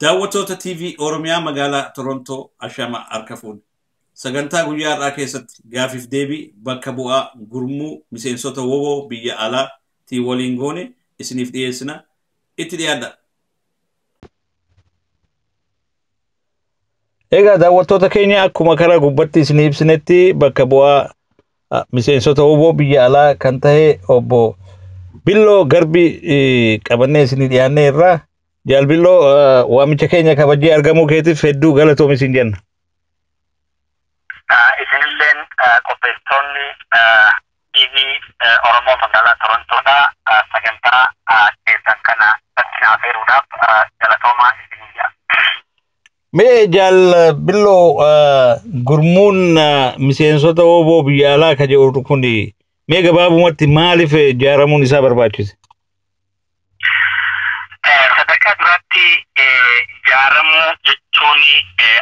Daawwattoota TV Oromiyaa magaalaa Torontoo Ashama harka fuune. Sagantaa guyyaa har'aa keessatti gaafiif deebii bakka bu'aa gurmuu miseensota WBO biyya alaatii waliin goone isiniif dhiyeessina. Itti dhiyaadha. Egaa daawwattoota keenya akkuma karaa gubbatti isinii ibsinetti bakka bu'aa miseensota WBO biyya alaa kan ta'e obbo Billoo Garbii qabannee isinii dhiyaannee irraa. Jaal Billoo, waamicha keenya kabajee argamuu keetiif hedduu galatoomi isin jenna. Isinilleen qopheessitoonni TV Oromoo magaalaa Torontoodhaa sagantaa keessan kana irratti na affeeruudhaaf galatoomaa isinii jedha. Mee Jaal Billoo, gurmuun miseensota WBO biyya alaa ka jedhu kun mee gabaabumatti maaliif ijaaramuun isaa barbaachise? Sadarkaa duraatti ijaaramuu jechuun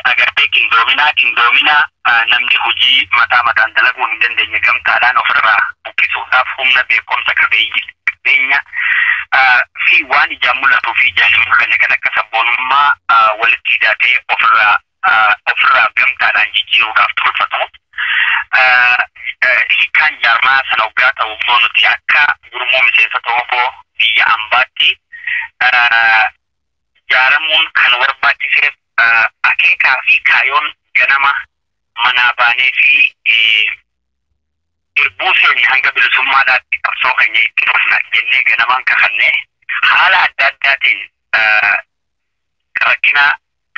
agartee qindoominaa namni hojii mataa mataan dalaguu hin dandeenye gamtaadhaan ofirraa buqqisuudhaaf humna, beekumsa, qabeenya fi waan ijaan mul'atuu fi ijaan hin mul'anne kan akka sabboonummaa walitti hidhatee ofirraa gamtaadhaan jijjiiruudhaaf tolfatu. Hiikkaan jaarmaa sana hoggaa ta'u immoo nuti akka gurmuu miseensota WBO biyya ambaatti ijaaramuun kan barbaachiseef akeekaa fi kaayoon ganama manaa baanee fi irbuu seeni hanga bilisummaadhaatti qabsoo keenya itti fufna jennee ganamaan kakanne haala adda addaatiin rakkina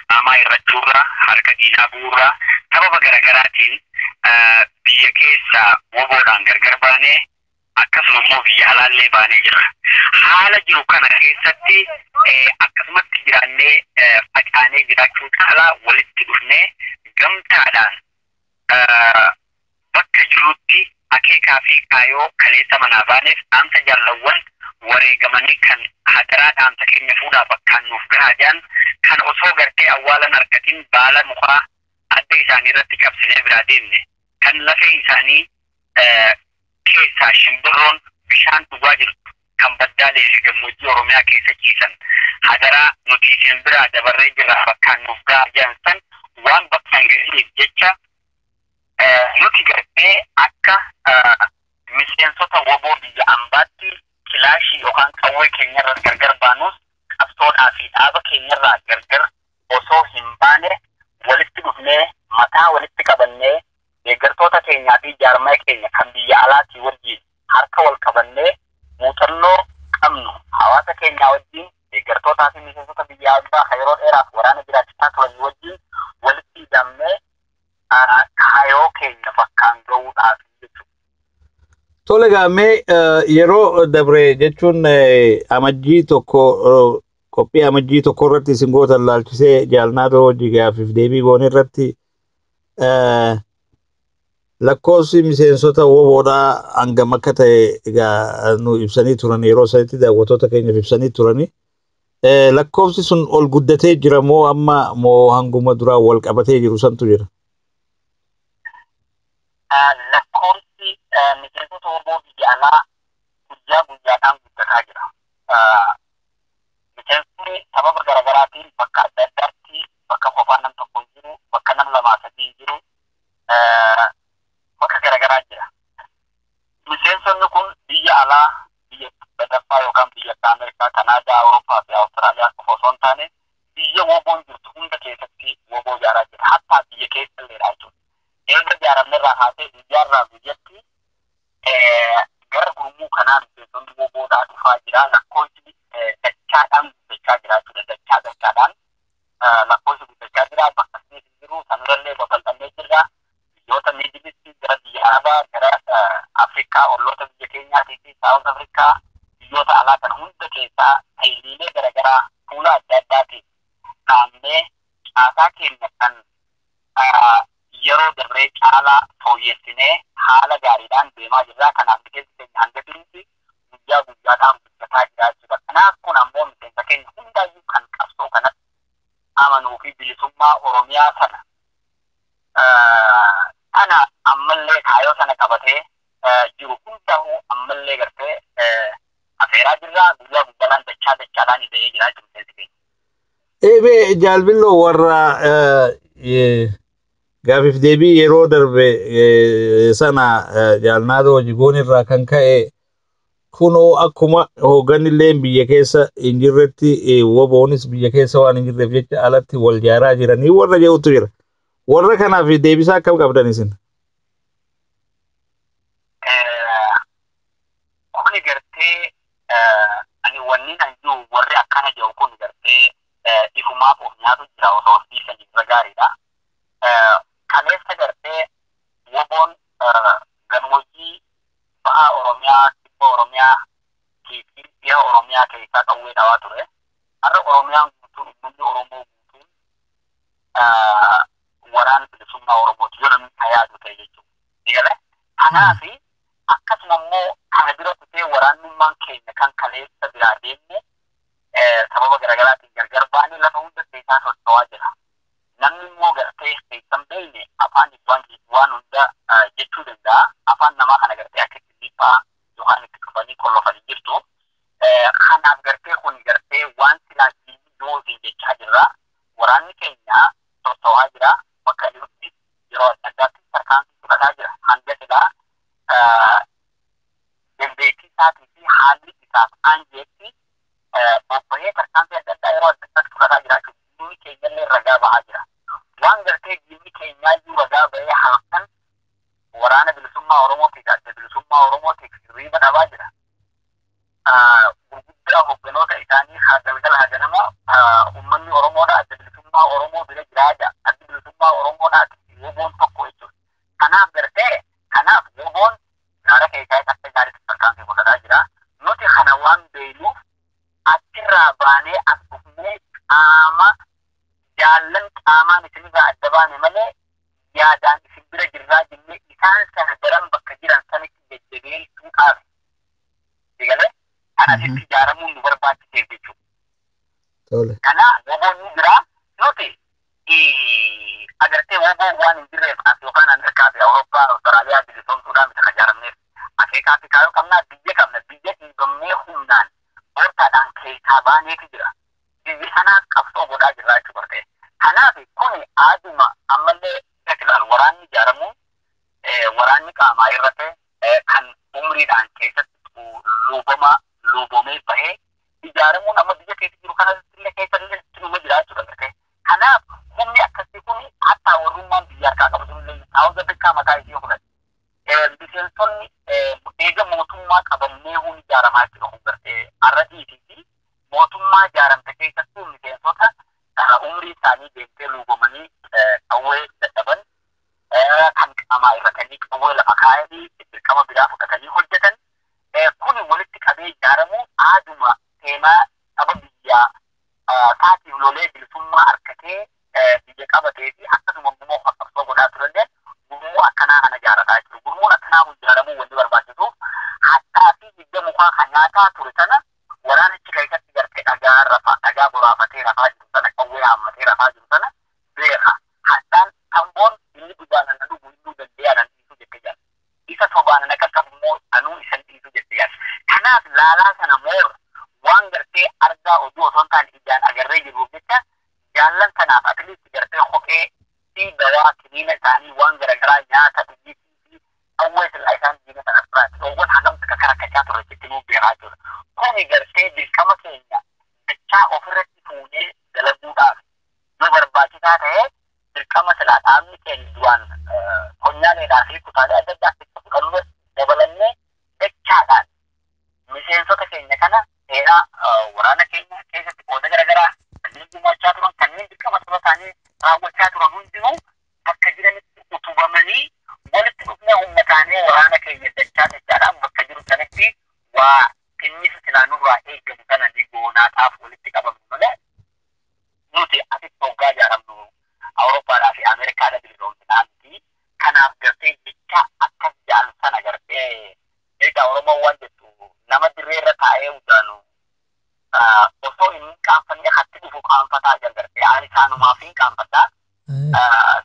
qaamaa irrachuurraa, harka diinaa bu'uurraa, sababa garaagaraatiin biyya keessaa WBOdhaan gargar baanee akkasuma immoo biyya alaallee baanee jira. Haala jiru kana keessatti akkasumatti jiraannee facaanee jiraachuu caalaa walitti dhufnee gamtaadhaan bakka jirutti akeekaa fi kaayoo kaleessa manaa baaneef dhaamsa jaallawwan wareegamanii kan hadaraa dhaamsa keenya fuudhaa bakkaan nuuf gahaa jiran kan osoo gartee awwaalan argatin baala mukaa adda isaanii irratti qabsinee biraa deemne kan lafee isaanii keessaa shimbirroon bishaan dhugaa jirtu kan baddaalee fi gammoojjii Oromiyaa keessa ciisan hadaraa nuti isin biraa dabarree jirra bakkaan nuuf gahaa jiran san waan bakkaan ga'iniif jecha nuti gartee akka miseensota WBO biyya ambaatti kilaashii yookaan qawwee keenyarra gargar baanus qabsoodhaa fi dhaaba keenyarraa gargar osoo hin baane walitti dhufnee mataa walitti qabannee deeggartoota keenyaa fi jaarmaa keenya kan biyya alaatii wajjin harka wal qabannee muuxannoo qabnu hawaasa keenyaa wajjin deeggartootaa fi miseensota biyya alaa kan yeroo dheeraaf waraana jiraachisaa turan wajjin walitti hidhamnee kaayoo keenya bakkaan ga'uudhaaf jechuudha. Tole gaamee yeroo dabre jechuun amajjii tokko qophii amajjii tokko irratti isin gootan laalchisee jaalnaatoo hojii gaafiif deebii goone irratti lakkoofsi miseensota WBOdhaa hangam akka ta'e egaa nu ibsanii turan, yeroo sanitti daawwattoota keenyaaf ibsanii turani. Lakkoofsi sun ol guddatee jira moo amma moo hanguma duraa wal qabatee jiru santu jira? Lakkoofsi miseensota WBO biyya alaa guyyaa guyyaadhaan guddataa jira. Miseensonni sababa garaagaraatiin bakka adda addaatti bakka qofaa nam tokko hin jiru, bakka nam lamaa sadii hin jiru, bakka garaagaraa jira. Miseensonni kun biyya alaa biyya sadaffaa yookaan biyya Ameerikaa, Kanaadaa, Awurooppaa fi Awustiraaliyaa qofa osoo hin taane biyya WBOn jirtu hunda keessatti WBO ijaaraa jira. Hattaa biyya keessa illee jechuudha. Eega ijaaramne irraa kaasee guyyaarraa guyyatti gara gurmuu kanaa miseensonni WBOdhaa dhufaa jira. Lakkoofsi dachaadhaan guddachaa jira jechuudha. Dachaa dachaadhaan lakkoofsi guddachaa jira. Bakka inni jiru sanirrallee babal'annee jirra. Biyyoota Middle East, gara biyya Arabaa, gara Afrikaa, olloota biyya keenyaatii fi South Afrikaa, biyyoota alaa kana hunda keessaa taayiliilee garaagaraa fuula adda addaatiin dhaabnee caasaa keenya kan yeroo dabree caalaa fooyyessinee haala gaariidhaan deemaa jirra. Kanaaf miseensi keenya hanga jirutti guyyaa guyyaadhaan guddataa jira jechuudha. Kanaaf kun ammoo miseensa keenya hundaayyuu kan qabsoo kanatti amanuu fi bilisummaa Oromiyaa sana ammallee kaayoo sana qabatee jiru hundaa'uu ammallee gartee afeeraa jirra. Guyyaa guyyaadhaan dachaa dachaadhaan ida'ee jira jechuudha miseensi keenya. Eebee Jaalbilloo, warra gaafiif deebii yeroo darbe sana jaalnaadoo jigoon irraa kan ka'e, kunoo akkuma hoogganillee biyya keessa hin jirretti woboonis biyya keessa waan hin jirreef jecha alatti wal jaaraa jiranii warra jedhutu jira. Warra kanaaf deebisaa akkam qabdan isin? Kuni gartee ani wanni an jiru, warri akkana jiru kun gartee ifumaaf of nyaatu jira, osoo of dhiisan irra gaariidha. Kaleessa gartee woboon gammoojjii baha Oromiyaa, kibba Oromiyaa fi dhiha Oromiyaa keessaa qawwee dhawaa ture. Har'a Oromiyaan guutuun, uummanni Oromoo guutuun waraana bilisummaa Oromooti yoo namni tayaadu ta'e jechuudha. Eegale kanaafi akkasuma immoo kana bira kutee waraannummaan keenya kan kaleessa biraa deemne sababa garaagaraatiin gargar baanee lafa hunda keessaa socho'aa jira. Namni immoo gartee keessan beekne afaan waan hunda jechuu danda'a. Afaan namaa kana gartee akka itti dhiibbaa yookaan itti qabanii kollofanii jirtu. Kanaaf gartee kun gartee waan silaa diinii jechaa jirra. Waraanni keenya socho'aa jira. Bakka jirutti yeroo adda addaatti tarkaanfii fudhataa jira. Hanga silaa dandeettii isaatii fi haalli isaaf aanjeetti bobba'ee tarkaanfii adda addaa yeroo adda addaatti fudhataa jira jechuudha. Diinni keenyallee ragaa bahaa jira. Waan gartee diinni keenyaayyuu ragaa bahee halkan waraana bilisummaa Oromootiif, adda bilisummaa Oromootiif hirriiba dhabaa jira. Gurguddaa hogganoota isaanii haa galgala haa ganama uummanni Oromoodha adda bilisummaa Oromoo bira jiraa jira. Adda bilisummaa Oromoodhaa woboon tokko jechuudha. Kanaaf gartee kanaaf woboon gaara keessaa akka gaariitti tarkaanfii fudhataa jira. Nuti kana waan beeknuuf achirraa baanee as dhufnee qaama jaallan qaamaan isinirraa adda baane malee yaadaan isin bira jirraa jennee isaan sana daran bakka jiran sanitti jajjabeessuudhaaf egalee kan asitti ijaaramuun nu barbaachiseef jechuudha. Kana woboon ni jira. Nuti agartee woboon waan hin jirreef as yookaan Ameerikaa fi Awurooppaa, Awustiraaliyaa bilisoomsuudhaan miti kan ijaaramneef. Akeekaa fi kaayoo qabnaa, biyya qabna, biyya dhiibamnee humnaan boortaadhaan keessaa baaneetu jira. Biyyi sanaaf qabsoo godhaa jirraa jechuu bartee. Kanaaf kuni aaduma ammallee ilaal waraanni ijaaramuun waraanni qaamaa irratti kan umriidhaan keessatti luubama luubomee bahee ijaaramuun amma biyya keessa jiru kana illee keessa illee numa jira jechuudha gartee. Kanaaf humni akkasii kun hatta warrummaan biyya harkaa qabu sunillee Saawuz Afrikaa mataa ishee fudhate. Miseensonni eega mootummaa qabannee hun ijaaramaa jiru kun gartee har'a dhiitii fi mootummaa ijaaramte keessattuu miseensota umrii isaanii deemtee luubamanii qawwee dadhaban, kan qaamaa irratanii qawwee lafa kaayanii dirqama biraa fudhatanii hojjetan, kun walitti qabee ijaaramu aaduma seenaa saba biyyaa saatiif lolee bilisummaa argatee biyya qabatee fi akkasuma immoo qabsoo godhaa turallee gurmuu akkanaa kana ijaarataa jiru. Gurmuun akkanaa kun ijaaramuu wanti barbaachisuuf hadhaa fi hidda mukaa kan nyaataa ture sana waraanichi keessatti gartee dhagaa rafa dhagaa boraafatee rafaa jiru sana, qawwee haammatee rafaa jiru sana beeka. Hadhaan tamboon inni dhugaan na dhugu hinduu danda'e anan dhiisuu jettee jira. Isa sobaan na qaqqabu immoo anuu isan dhiisuu jettee jira. Kanaaf laalaa sana moora waan gartee argaa oduu osoo hin taane ijaan agarree jirruuf jecha jaallan sanaaf atleast gartee kophee fi dawaa kiniina isaanii waan garaagaraa nyaata dhugaatii fi qawwee silaa isaan diina sana biraatti dhoowwan hagam takka rakkachaa ture jetti nuuf beekaa jiru. Kuni gartee dirqama keenya dachaa ofirratti fuunee dalaguudhaaf yoo barbaachisaa ta'e dirqama silaa dhaabni keenya duraan konyaaleedhaa fi kutaalee adda addaa keessa fudhannu dabalannee dachaadhaan miseensota keenya kana seeraa waraana keenya keessatti qooda garaagaraa kanneen gumaachaa turan, kanneen dirqama saba isaanii raawwachaa turan hundinuu bakka jiranitti utubamanii walitti dhufnee humna taanee waraana keenya dachaa dachaadhaan bakka jiru sanatti waa kinnisa silaa nurraa eegamu sana ni goonaadhaaf walitti qabamnu malee nuti asitti hoggaa ijaaramnu Awurooppaadhaa fi Ameerikaadha bilisoomsinaa miti. Kanaaf gartee jecha akkas ja'an sana gartee egaa Oromoon waan jettu nama dirree irra taa'ee udaanu osoo inni qaanfannee hatti dhufu qaanfataa jira gartee ani isaanumaaf hin qaanfadhaa.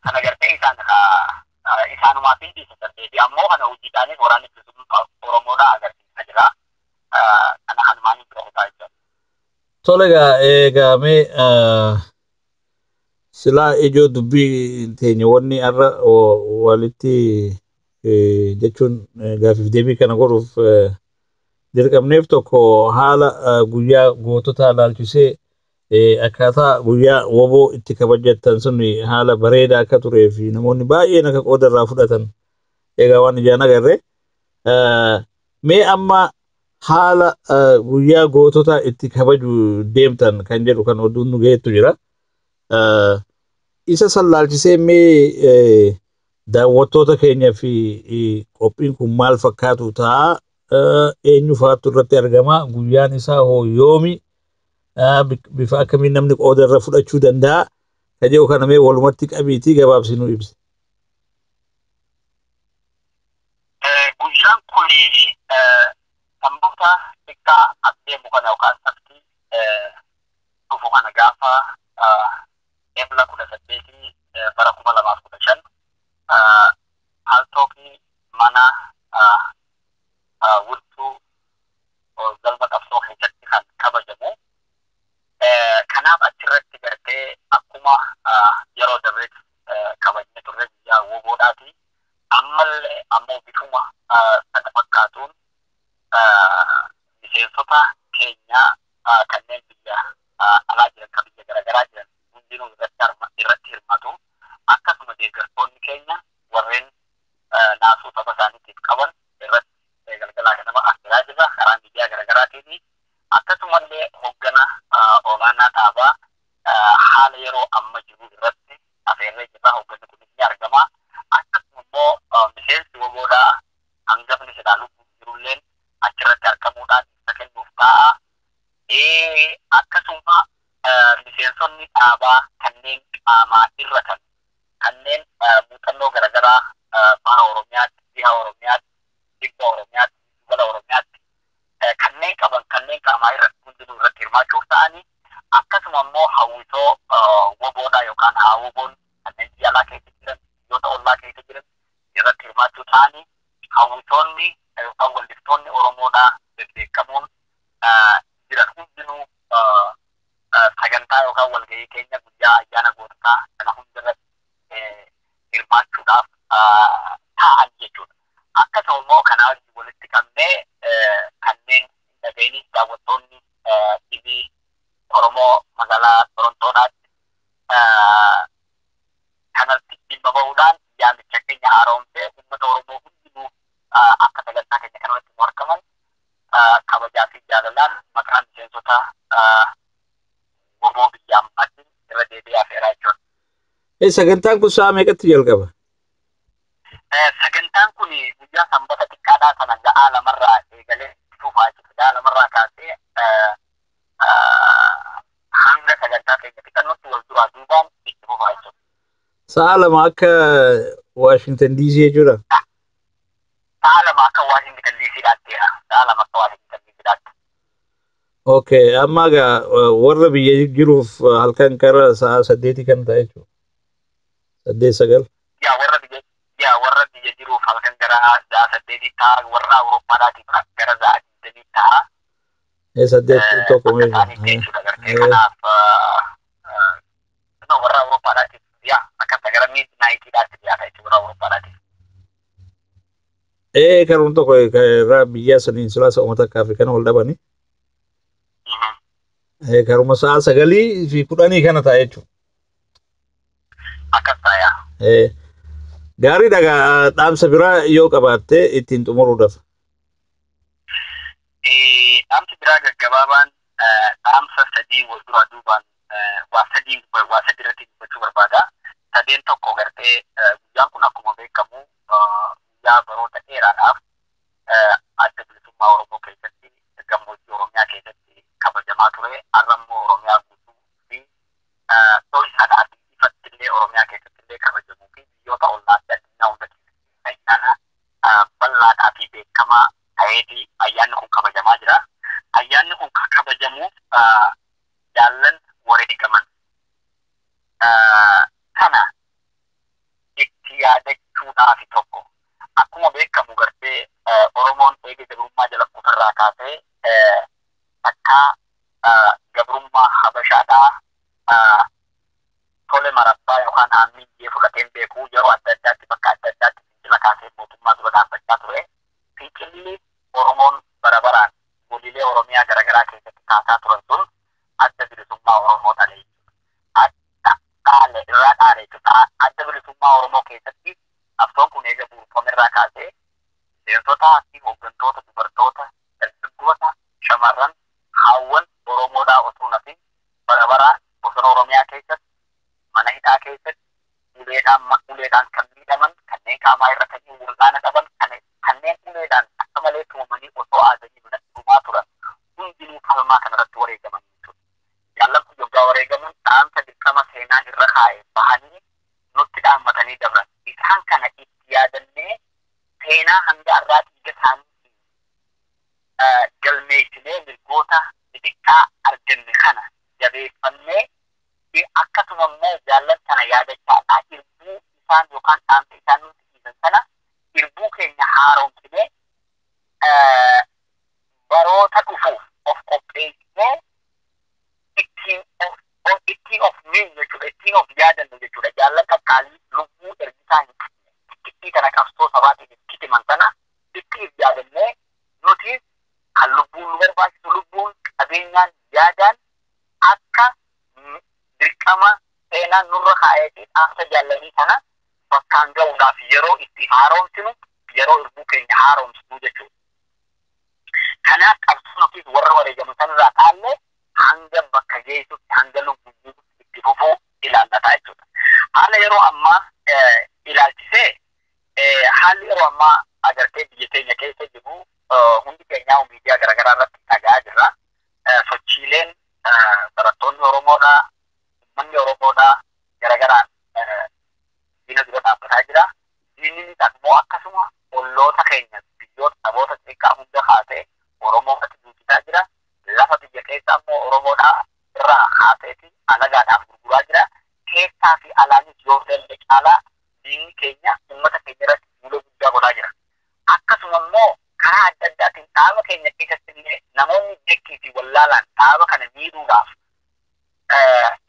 Sana gartee isaan isaanumaaf hin dhiisa gartee ammoo kana hojiidhaanis waraanni bilisummaa Oromoodhaa agarsiisaa jira. Kana kanumaan bira kutaa jechuudha. Tole egaa egaa mee Silaa ijoo dubbii teenya wanni har'a walitti jechuun gaafiif deebii kana godhuuf dirqamneef tokko haala guyyaa goototaa ilaalchisee akkaataa guyyaa woboo itti kabajattan sun haala bareedaa akka turee fi namoonni baay'een akka qooda irraa fudhatan egaa waan ijaan agarre. Mee amma haala guyyaa goototaa itti kabaju deemtan kan jedhu kan oduun nu gaheetu jira. Isa san laalchisee mee daawwattoota keenya fi qophiin kun maal fakkaatu ta'a? Eenyu faatu irratti argama? Guyyaan isaa hoo yoomi? Bifa akkamiin namni qooda irra fudhachuu danda'a? Ka jedhu kana mee walumatti qabiitii gabaabsi nu ibsi. Guyyaan kun sanboota xiqqaa as deemu kana yookaan sabtii dhufu kana gaafa Ebla 18 bara 2015 Paltalkii mana wirtuu galma qabsoo keessatti kan kabajamu. Kanaaf achirratti gartee akkuma yeroo darbeetti kabajne turre guyyaa woboodhaati. Ammallee ammoo bifuma sana fakkaatuun miseensota keenya kanneen biyya alaa jiran, kan biyya garaagaraa jiran hundinuu irratti hirmaatu. Akkasuma deeggartoonni keenya warreen naasuu saba isaaniitiif qaban irratti galgalaa ganama argaa jirra karaa miidiyaa garaagaraatiin. Akkasumallee hoggana olaanaa dhaabaa haala yeroo amma jiru irratti afeerree jirra. Hogganni kun ni argama. Akkasuma immoo miseensi woboodhaa hangafni silaa lubbuun jirulleen achirratti argamuudhaan ibsa kennuuf ta'a. Akkasuma miseensonni dhaabaa kanneen qaamaa hir'atan, kanneen muuxannoo garaagaraa baha Oromiyaatti, dhiha Oromiyaatti, kibba Oromiyaatti, gala Oromiyaatti kanneen qaban, kanneen qaamaa irratti hundinuu irratti hirmaachuuf ta'anii, akkasuma immoo hawwisoo woboodhaa yookaan haawoboon kanneen biyya alaa keessa jiran, biyyoota ollaa keessa jiran irratti hirmaachuu ta'anii, hawwisoonni yookaan walliftoonni Oromoodhaa bebbeekamoon jiran hundinuu sagantaa yookaan walgahii keenya guyyaa ayyaana goototaa kana hundarratti hirmaachuudhaaf ta'an jechuudha. Akkasuma immoo kanaa wajjin walitti qabnee kanneen hin dhaga'iniif daawwattoonni TV Oromoo magaalaa Torontoodhaatti kanatti dhimma bahuudhaan yaamicha keenya haaromsee uummata Oromoo hundinuu akka sagantaa keenya kanarratti nu argaman kabajaa fi jaalalaan maqaa miseensota woboo biyya ammaatiin irra deebi'ee afeeraa jechuudha. Sagantaan kun sa'a meeqatti jalqaba? Sagantaan kun guyyaa sanbata xiqqaadhaa sana ga'aa 2rraa eegalee dhufaa jechuudha. Ga'aa 2rraa kaasee hanga sagantaa keenya fixannutti wal duraa duubaan itti fufaa jechuudha. Sa'a 2 akka Waashingtan DC jechuudha. Sa'a 2 akka Waashingtan DCdhaatti. Sa'a 2 akka Waashingtan DCdhaatti. Okay, amma egaa warra biyya jiruuf halkan kara sa'a 8 kan ta'e jechuudha. 8, 9. Yaa, warra biyya jiruuf halkan gara sa'a 8 ta'a, warra Awurooppaadhaatiif gara sa'a 20 ta'a. 8 tokko Akka isaaniif jechuudha gartee. Kanaaf no, warra Awurooppaadhaatiif yaa akkasa gara midnightiidhaatti dhiyaata jechuudha warra Awurooppaadhaatiif. Karuma tokko irraa biyya saniin silaa sa'uma takkaa fi kana wal dhabani. Karuma sa'a 9 fi 10 kana ta'a jechuudha. Akkas ta'a yaa. Gaarii dhagaa, dhaamsa biraa yoo qabaatte ittiin xumuruudhaaf. Dhaamsi biraa gaggabaabaan dhaamsa sadii wal duraa duubaan waa sadii irratti dubbachuu barbaada. Sadeen tokko gartee guyyaan kun akkuma beekamu guyyaa baroota dheeraadhaaf Adda Bilisummaa Oromoo keessatti gammoojjii Oromiyaa keessatti kabajamaa ture. Har'a immoo Oromiyaa guutuu fi dho'isaadhaa fi ifatti illee Oromiyaa keessatti illee kabajamuu fi biyyoota ollaa fi addunyaa hunda keessatti ayyaana bal'aadhaa fi beekamaa ta'eeti ayyaanni kun kabajamaa jira. Ayyaanni kun kan kabajamuuf jaallan wareegaman kana itti yaadachuudhaafi tokko. Akkuma beekamu gartee Oromoon eega gabrummaa jala kufarraa kaasee takkaa gabrummaa Habashaadhaa tole mara mootummaan aammin jee fudhateen beekuu yeroo adda addaatti bakka adda addaatti fincila kaasee mootummaa dura dhaabbachaa ture. Fincilli Oromoon bara baraan godilee Oromiyaa garaagaraa keessatti kaasaa turan sun adda bilisummaa Oromoo dhale jechuudha. Adda dhaale irraa dhaale jechuudha. Adda bilisummaa Oromoo keessatti qabsoon kun eega bu'uurfame irraa kaasee miseensotaa fi hooggantoota dubartoota, dargaggoota, shamarran, haawwan Oromoodhaa osoo nafin bara baraan bosona Oromiyaa keessatti, mana hidhaa keessatti, uleedhaan uleedhaan kan miidhaman, kanneen qaamaa irra kan wal'aana qaban, kanneen uleedhaan akka malee tumamanii osoo aadanii manatti dhumaa turan hundinuu falmaa kanarratti wareegaman jechuudha. Jaallan kun yoggaa wareegaman dhaamsa dirqama seenaan irra kaa'e bahanii nutti dhaammatanii dabran. Isaan kana itti yaadannee seenaa hanga har'aa dhiiga isaanii galmeessinee mirgoota xixiqqaa arganne kana jabeeffannee akkasuma immoo jaallan sana yaadachaadhaa irbuu isaan yookaan dhaamsa isaan nutti dhiisan sana irbuu keenya haaromsinee baroota dhufuuf of qopheessinee ittiin of miinu jechuudha, ittiin of yaadannu jechuudha. Jaallan qaqqaalii lubbuu ergisaa hin qabne xixiqqii kana qabsoo sabaatiif itti himan sana ittiin yaadannee nuti kan lubbuun nu barbaachisu lubbuun qabeenyaan yaadaan akka dirqama seenaan nurra kaa'ee fi dhaamsa jaallanii sana bakkaan ga'uudhaaf yeroo itti haaromsinu yeroo irbuu keenya haaromsinu jechuudha. Kanaaf qabsoon ofiis warra wareegaman sanarraa dhaalle hanga bakka geessutti hanga lubbuun jirutti itti fufuu ilaallataa jechuudha. Haala yeroo ammaa ilaalchisee haalli yeroo ammaa agartee biyya keenya keessa jiru hundi keenyaa miidiyaa garaagaraa irratti dhaga'aa jirra. Sochiileen barattoonni Oromoodhaa, uummanni Oromoodhaa garagaraan diina dura dhaabbataa jira. Diinni immoo akkasuma olloota keenya biyyoota saboota xixiqqaa hunda kaasee Oromoo irratti duuchisaa jira. Lafa biyya keessa immoo Oromoodhaa irraa kaaseeti alagaadhaaf gurguraa jira. Keessaa fi alaanis yoo danda'e caalaa diinni keenya uummata keenya irratti duula guddaa godhaa jira. Akkasuma immoo karaa adda addaatiin dhaaba keenya keessatti illee namoonni beekii fi wallaalaan dhaaba kana miidhuudhaaf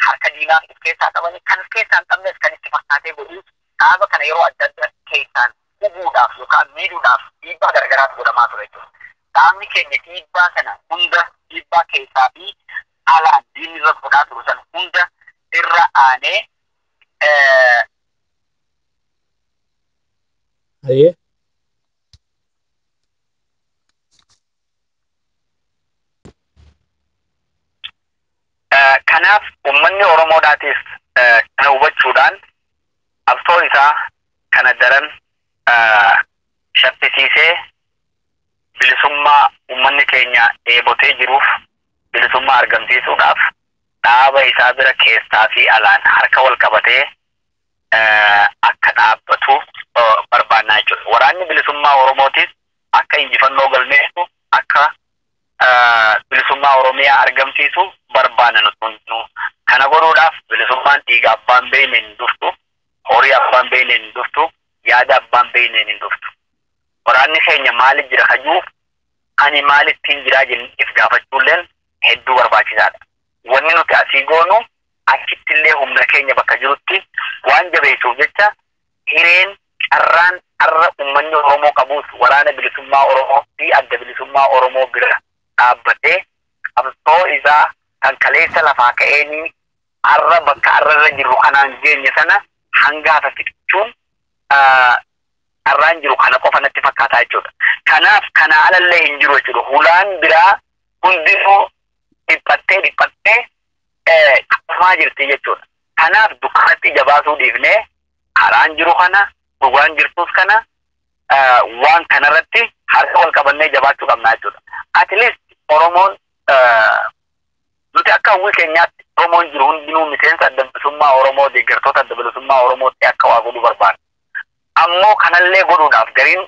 harka diinaa of keessaa qabanii kan of keessaa hin qabnes kan itti fakkaatee godhuus dhaaba kana yeroo adda addaa keessaan hubuudhaaf yookaan miidhuudhaaf dhiibbaa garagaraatu godhamaa ture jechuudha. Dhaabni keenya dhiibbaa sana hunda dhiibbaa keessaa fi alaan diinni irra godhaa turu sana hunda irra aanee Hayyee. Kanaaf uummanni Oromoodhaatis kana hubachuudhaan qabsoo isaa kana daran shaffisiisee bilisummaa uummanni keenya dheebotee jiruuf bilisummaa argamsiisuudhaaf dhaaba isaa bira keessaa fi alaan harka wal qabatee akka dhaabbatu barbaannaa jechuudha. Waraanni bilisummaa Oromootis akka injifannoo galmeessu akka bilisummaa Oromiyaa argamsiisu barbaanna nuti hundinuu. Kana godhuudhaaf bilisummaan dhiiga abbaan beekneen hin dhuftu, horii abbaan beekneen hin dhuftu, yaada abbaan beekneen hin dhuftu. Waraanni keenya maaliif jira kajuuf ani maalittiin jiraa jennee if gaafachuulleen hedduu barbaachisaadha. Wanni nuti asii goonu achittillee humna keenya bakka jirutti waan jabeessuuf jecha hireen carraan har'a uummanni Oromoo qabuus waraana bilisummaa Oromoo fi adda bilisummaa Oromoo bira dhaabbatee qabsoo isaa kan kaleessa lafaa ka'eenii har'a bakka har'a irra jirru kanaan geenye sana hanga hafa fixachuun carraan jiru kana qofa natti fakkaataa jechuudha. Kanaaf kana alallee hin jiru jechuudha. Hulaan biraa hundinuu dhiphattee dhiphattee qabamaa jirti jechuudha. Kanaaf dukkanatti jabaasuu dhiifnee karaan jiru kana dhugaan jirtus kana waan kanarratti harka wal qabannee jabaachuu qabna jechuudha. At least Oromoon nuti akka hawwii keenyaatti Oromoon jiru hundinuu miseensa adda bilisummaa Oromoo deeggartoota adda bilisummaa Oromootti akka waa godhuu barbaada. Ammoo kanallee godhuudhaaf gariin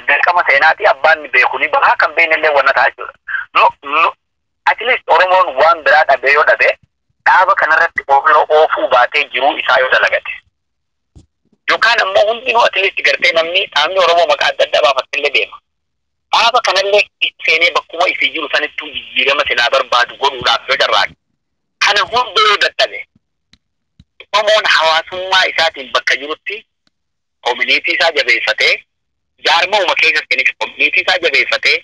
dirqama seenaati abbaan beeku ni bahaa kan beeknellee wanna ta'a jechuudha. No, at least Oromoon waan biraa dhabee yoo dhabe dhaaba kanarratti ooloo oofuu baatee jiruu isaa yoo dalagate. Yookaan ammoo hundinuu at least gartee namni dhaabni Oromoo maqaa adda addaa baafattillee deema. Dhaaba kanallee seenee bakkuma isii jiru sanittuu jijjiirama silaa barbaadu godhuudhaaf yoo carraaqe. Kana hunda yoo dadhabe Oromoon hawaasummaa isaatiin bakka jirutti community isaa jabeeffatee, jaarmauma keessa seenee community isaa jabeeffatee,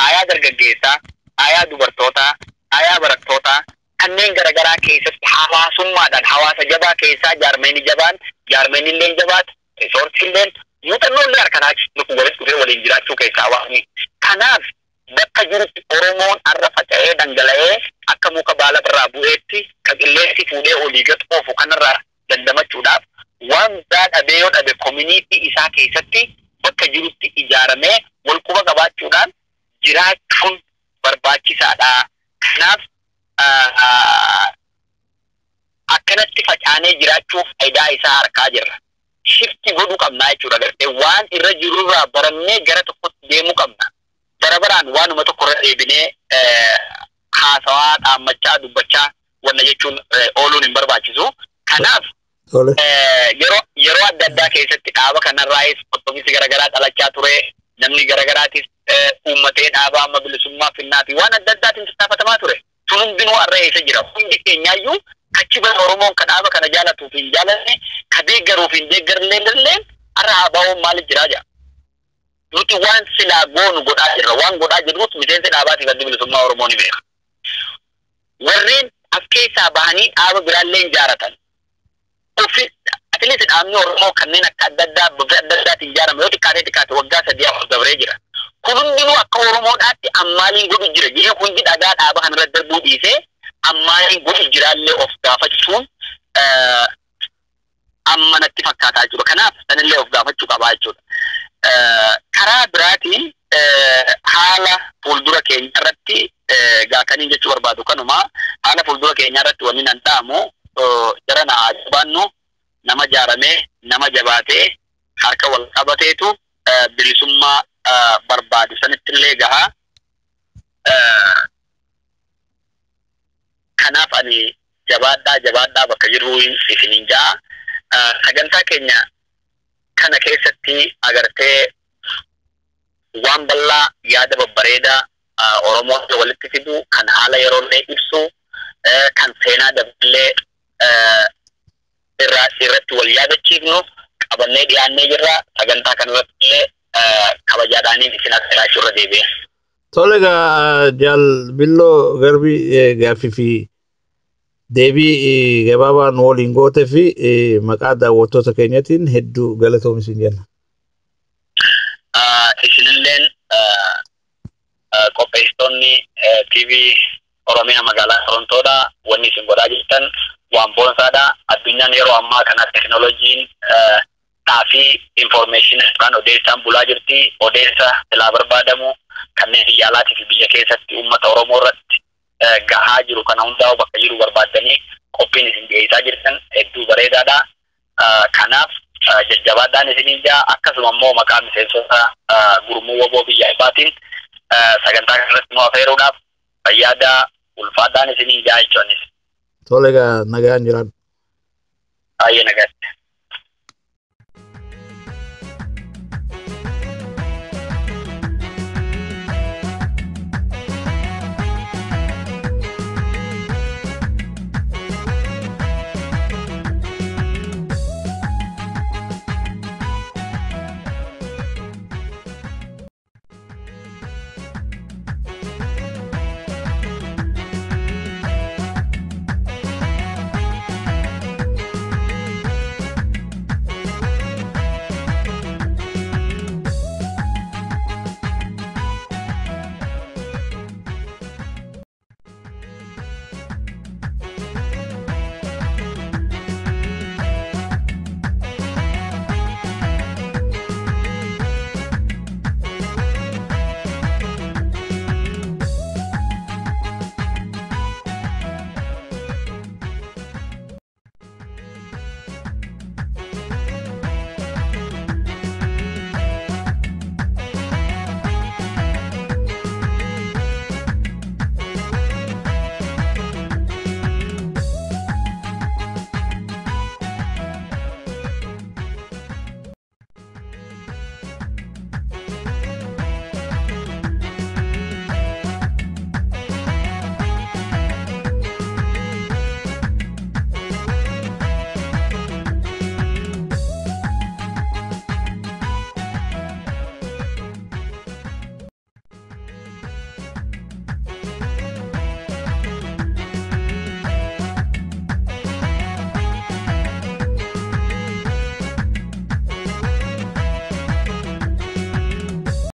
aayaa dargaggeessaa, aayaa dubartootaa, aayaa barattootaa kanneen garaagaraa keessatti hawaasummaadhaan hawaasa jabaa keessaa jaarmeenii jabaan, jaarmeenii illee jabaat, resource illeen, muuxannoo illee harkanaa walitti dhufee waliin jiraachuu keessaa hawaasni. Kanaaf bakka jirutti Oromoon har'a faca'ee dhangala'ee akka muka baala irraa bu'eetti kan qilleensi fuudhee olii gad oofu kanarraa dandamachuudhaaf waan biraa dhabee yoo dhabe community isaa keessatti bakka jirutti ijaaramee wal quba qabaachuudhaan jiraachuun barbaachisaadha. Kanaaf akkanatti facaanee jiraachuu faayidaa isaa harkaa jirra. Shift godhuu qabna jechuudha, gartee waan irra jirurraa barannee gara tokkotti deemuu qabna. Bara baraan waanuma tokko irra deebinee haasawaa dhaammachaa dubbachaa wanna jechuun ooluun hin barbaachisu. Kanaaf yeroo adda addaa keessatti dhaaba kanarraayis qoxxoomisi garaagaraa dhalachaa ture, namni garaagaraatis uummatee dhaaba amma bilisummaa finnaa fi waan adda addaatiin tattaafatamaa ture. Sun hundinuu har'a eessa jira? Hundi keenyaayyuu kachi bara Oromoon kan dhaaba kana jaalatuu fi hin jaalanne, ka deeggaruu fi hin deeggarne illee har'a ABO'n maaliif jiraa jira? Nuti waan silaa goonu godhaa jirra. Waan godhaa jirrus miseensi dhaabaatiif addi bilisummaa Oromoo ni beeka. Warreen as keessaa bahanii dhaaba biraallee hin jaaratan. Ofi at least dhaabni Oromoo kanneen akka adda addaa bifa adda addaatiin ijaarame yoo xiqqaatee xiqqaate waggaa 3 4 dabree jira. Kun hundinuu akka Oromoodhaatti ammaaliin godhu jira. Jee hundi dhagaa dhaaba kanarra darbuu dhiisee ammaaliin godhu jiraallee of gaafachuun amma natti fakkaataa jechuudha. Kanaaf sanillee of gaafachuu qabaa jechuudha. Karaa biraatiin haala fuuldura keenya irratti gaakaniin jechuu barbaadu kanuma. Haala fuuldura keenya irratti wanni nan dhaamu, jara na haa jabaannu. Nama jaaramee, nama jabaatee harka wal qabateetu bilisummaa barbaadu sanitti illee gahaa. Kanaaf ani jabaadhaa, jabaadhaa bakka jirru isiniin ja'a. Sagantaa keenya kana keessatti agartee waan bal'aa, yaada babbareedaa Oromoo walitti fidu, kan haala yeroollee ibsu, kan seenaa daballee irratti wal yaadachiifnu qabannee dhiyaannee jirra. Sagantaa kanarratti illee kabajaadhaaniin isin affeeraachuu irra deebi'e. Tole egaa, Jaal Billoo Garbii, gaaffii fi deebii gabaabaa nu waliin gootee fi maqaa daawwattoota keenyatiin hedduu galatoomi isin jenna. Isinilleen qopheessitoonni TV Oromiyaa magaalaa Torontoodha. Wanni isin godhaa jirtan waan boonsaadha. Addunyaan yeroo ammaa kana teknooloojiin fi information yookaan odeessaan bulaa jirti. Odeessa silaa barbaadamu kanneen biyya alaatii fi biyya keessatti uummata Oromoo irratti gahaa jiru kana hundaa'u bakka jiru barbaaddanii qophiin isin dhiyeessaa jirtan hedduu bareedaadha. Kanaaf jajjabaadhaan isiniin jaa. Akkasuma immoo maqaa miseensota gurmuu WBO biyya albaatiin sagantaa kanarratti nu affeeruudhaaf fayyaada, ulfaadhaan isiniin jaa jechuunis. Tole egaa, nagaan jiraadhu. Baay'ee nagaatti.